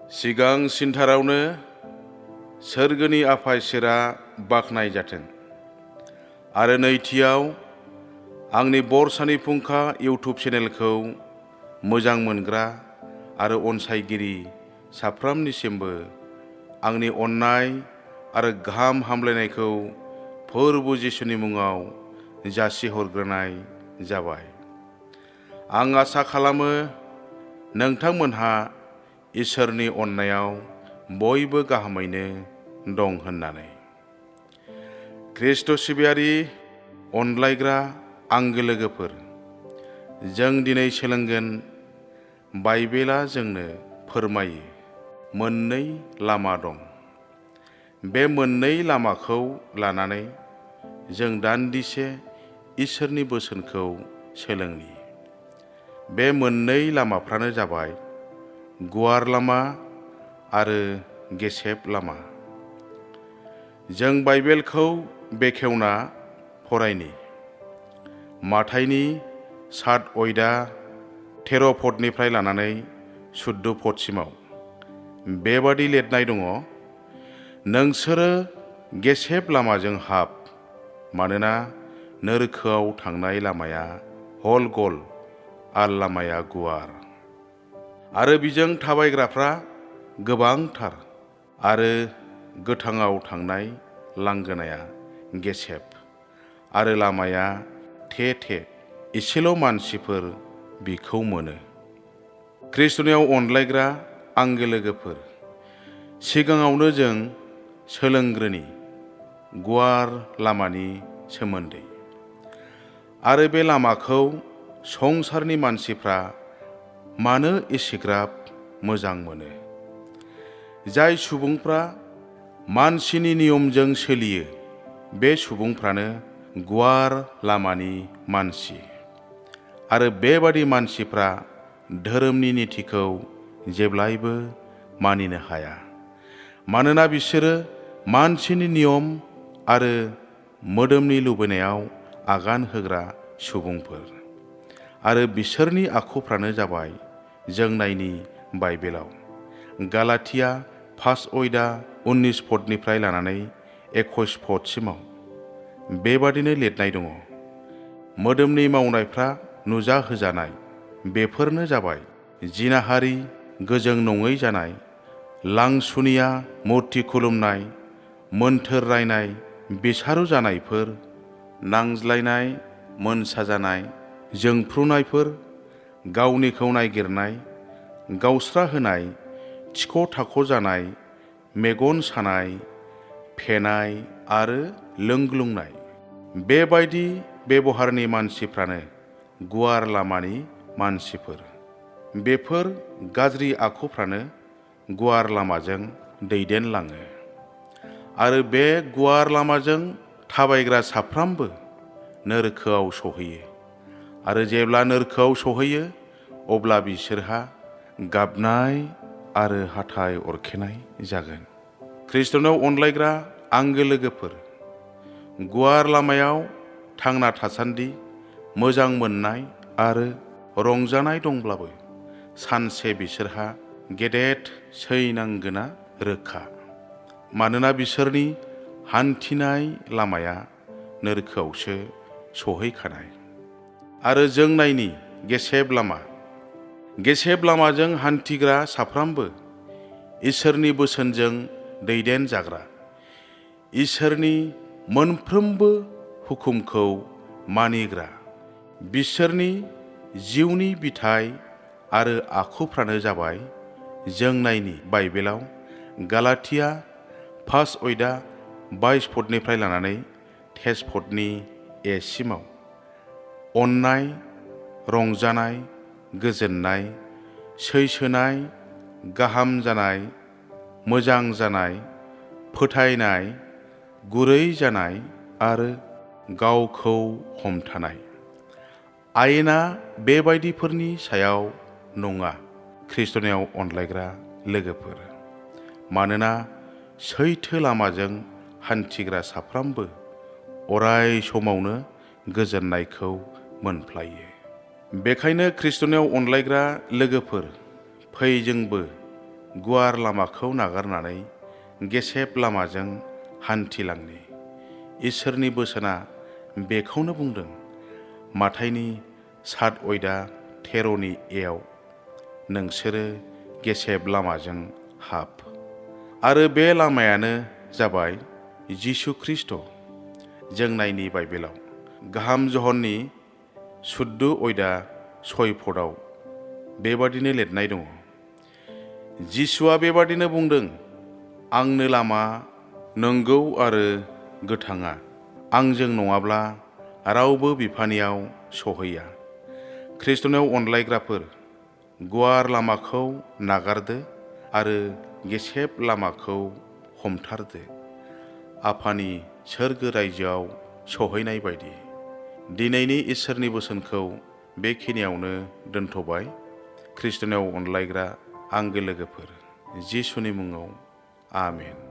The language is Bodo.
सिगां सिनथारावनो सोरगोनि आफा इसोरा बाखनाय जाथों। आरो नैथियाव आंनि बरसानि फुंखा इउटुब चेनेलखौ मोजां मोनग्रा आरो अनसायगिरि साफ्रामनिसिमबो आंनि अननाय आरो गाहाम हामलायनायखौ फोरबु जिसुनि मुङाव जासिहरग्रोनाय जाबाय। आं आसा खालामो नोंथांमोनहा इसोरनि अननायाव बयबो गाहामैनो दं होननानै। ख्रिस्ट' सिबियारि अनलायग्रा आंगो लोगोफोर, जों दिनै सोलोंगोन बाइबेला जोंनो फोरमायो मोननै लामा दं। बे मोननै लामाखौ लानानै जों दान्दिसे इसोरनि बोसोनखौ सोलोंनि। बे मोननै लामाफ्रानो जाबाय गुवार लामा आरो गेसेब लामा। जों बाइबेलखौ बेखेवना फरायनि। माथाइनि 7 अध्याय 13 पदनिफ्राय लानानै 14 पदसिमाव बेबादि लिरनाय दङ, नोंसोरो गेसेब लामाजों हाब, मानोना नोरखोआव थांनाय लामाया हल गल आरो लामाया गुवार, आरो बिजों थाबायग्राफ्रा गोबांथार, आरो गोथाङाव थांनाय लांगोनाया गेसेब, आरो लामाया थे एसेल' मानसिफोर बिखौ मोनो। ख्रिस्ट'नियाव अनलायग्रा आंगो लोगोफोर, सिगाङावनो जों सोलोंग्रोनि गुवार लामानि सोमोन्दै। आरो बे लामाखौ संसारनि मानसिफ्रा मानो एसेग्राब मोजां मोनो? जाय सुबुंफ्रा मानसिनि नियमजों सोलियो, बे सुबुंफ्रानो गुवार लामानि मानसि। आरो बेबादि मानसिफ्रा धोरोमनि नीतिखौ जेब्लायबो मानिनो हाया, मानोना बिसोरो मानसिनि नियम आरो मोदोमनि लुबैनायाव आगान होग्रा सुबुंफोर। आरो बिसोरनि आखुफ्रानो जाबाय जों नायनि बाइबेलाव गालातिया 5 अध्याय 19 पदनिफ्राय लानानै 21 पदसिमाव बेबादिनो लिरनाय दङ, मोदोमनि मावनायफ्रा नुजाहोजानाय बेफोरनो जाबाय जिनाहारि, गोजों नङै जानाय, लांसुनिया, मुर्ति खुलुमनाय, मोन्थोर रायनाय, बिसारु जानायफोर, नांज्लायनाय, मोनसाजानाय, जोंफ्रुनायफोर, गावनिखौ नागिरनाय, गावस्रा होनाय, थिख' थाख' जानाय, मेगन सानाय, फेनाय आरो लोंग्लुंनाय। बेबायदि बेबहारनि मानसिफ्रानो गुवार लामानि मानसिफोर। बेफोर गाज्रि आखुफ्रानो गुवार लामाजों दैदेनलाङो। आरो बे गुवार लामाजों थाबायग्रा साफ्रामबो नोरखोआव सहैयो। आरो जेब्ला नोरखोआव सहैयो, अब्ला बिसोरहा गाबनाय आरो हाथाय अरखेनाय जागोन। ख्रिस्ट'नाव अनलायग्रा आंगो लोगोफोर, गुवार लामायाव थांना थासान्दि मोजां मोननाय आरो रंजानाय दंब्लाबो सानसे बिसोरहा गेदेद सैनांगोना रोखा, मानोना बिसोरनि हान्थिनाय लामाया नोरखोआवसो सहैखानाय। आरो जों नायनि गेसेब लामा। गेसेब लामाजों हान्थिग्रा साफ्रामबो इसोरनि बोसोनजों दैदेन जाग्रा, इसोरनि मोनफ्रोमबो हुकुमखौ मानिग्रा, बिसोरनि जिउनि बिथाइ आरो आखुफ्रानो जाबाय जों नायनि बाइबेलाव गालातिया 5 अध्याय 22 पदनिफ्राय लानानै 23 पदनि एसिमाव अननाय, रंजानाय, गोजोननाय, सैसोनाय, गाहाम जानाय, मोजां जानाय, फोथायनाय, गुरै जानाय आरो गावखौ हमथानाय। आयेना बेबायदिफोरनि सायाव नङा, ख्रिस्ट'नियाव अनलायग्रा लोगोफोर, मानोना सैथो लामाजों हान्थिग्रा साफ्रामबो अराय समावनो गोजोननायखौ मोनफ्लायो। बेखायनो ख्रिस्ट'नियाव अनलायग्रा लोगोफोर, फै जोंबो गुवार लामाखौ नागारनानै गेसेब लामाजों हान्थिलांनि। इसोरनि बोसोना बेखौनो बुंदों। माथाइनि 7:13 एआव नोंसोरो गेसेब लामाजों हाब। आरो बे लामायानो जाबाय जिसु ख्रिस्ट'। जों नायनि बाइबेलाव गाहाम जहननि 14:6 बेबादिनो लिरनाय दङ। जिसुआ बेबादिनो बुंदों, आंनो लामा, नंगौ आरो गोथाङा। आंजों नङाब्ला रावबो बिफानियाव सहैया। ख्रिस्ट'नियाव अनलायग्राफोर, गुवार लामाखौ नागारदो आरो गेसेब लामाखौ हमथारदो, आफानि सोरगो रायजोआव सहैनाय बायदि। दिनैनि इसोरनि बोसोनखौ बेखिनियावनो दोनथ'बाय। ख्रिस्ट'नियाव अनलायग्रा आंगो लोगोफोर, जिसुनि मुङाव आमेन।